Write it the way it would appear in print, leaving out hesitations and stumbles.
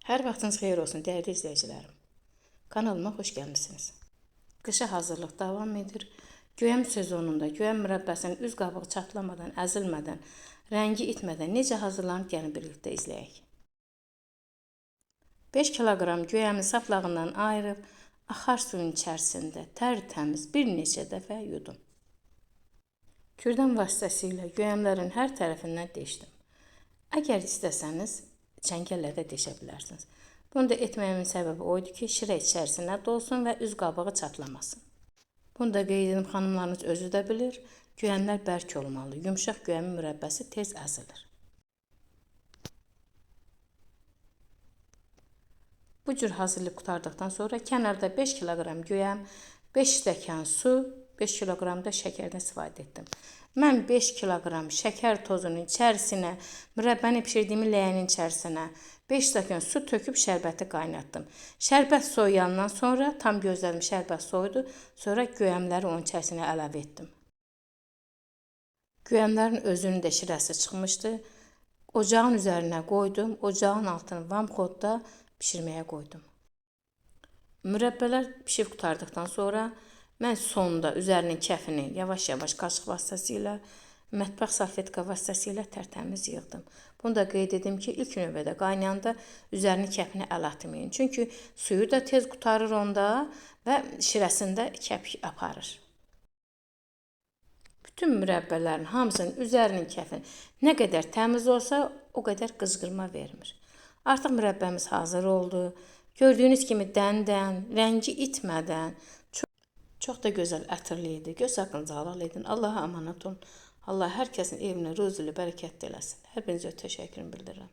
Hər vaxtınız xeyir olsun dəyərli izləyicilərim. Kanalıma xoş gəlmisiniz. Qışa hazırlıq davam edir. Göyəm sezonunda göyəm mürəbbəsinin üz qabığı çatlamadan, əzilmədən, rəngi itmədən necə hazırlanıb gəlin birlikdə izləyək. 5 kiloqram göyəmi saplağından ayırıb axar suyun içərisində tərtəmiz bir neçə dəfə yudum. Kürdən vasitəsilə göyəmlərin hər tərəfindən deşdim. Əgər istəsəniz, çəngəllə də deşə bilərsiniz. Bunu da etməyimin səbəbi o idi ki, şirə içərisinə dolsun və üz qabığı çatlamasın. Bunu da qeyd edim, xanımlarınız özü də bilir. Göyəmlər bərk olmalı. Yumşaq göyəmin mürəbbəsi tez əzilir. Bu cür hazırlıq qurtardıqdan sonra kənarda 5 kiloqram göyəm, 5 stəkan su, 5 kiloqram da şəkərdən istifadə etdim. Mən 5 kiloqram şəkər tozunun içərisinə, mürəbbəni bişirdiyim ləyənin içərisinə 5 stəkan su töküb şərbəti qaynatdım. Şərbət soyuyandan sonra, tam gözlədim, şərbət soyudu, sonra göyəmləri onun içərisinə əlavə etdim. Göyəmlərin özünün də şirəsi çıxmışdı. Ocağın üzərinə qoydum, ocağın altını vamxodda bişirməyə qoydum. Mürəbbələr bişib qurtardıqdan sonra mən sonda üzərinin kəfini yavaş-yavaş qaşıq vasitəsilə, mətbəx salfetka vasitəsilə tərtəmiz yığdım. Bunu da qeyd edim ki, ilk növbədə qaynayanda üzərinin kəfini əl atmayın. Çünki suyu da tez qurtarır onda və şirəsində kəpik aparır. Bütün mürəbbələrin hamısının üzərinin kəfini nə qədər təmiz olsa, o qədər qızqırma vermir. Artıq mürəbbəmiz hazır oldu. Gördüyünüz kimi dən-dən, rəngi itmədən, çox da gözəl ətirli idi. Göz haqqınızı halal edin. Allaha amanət olun. Allah hər kəsin evinə ruzulu, bərəkətli eləsin. Hər birinizə təşəkkürümü bildirirəm.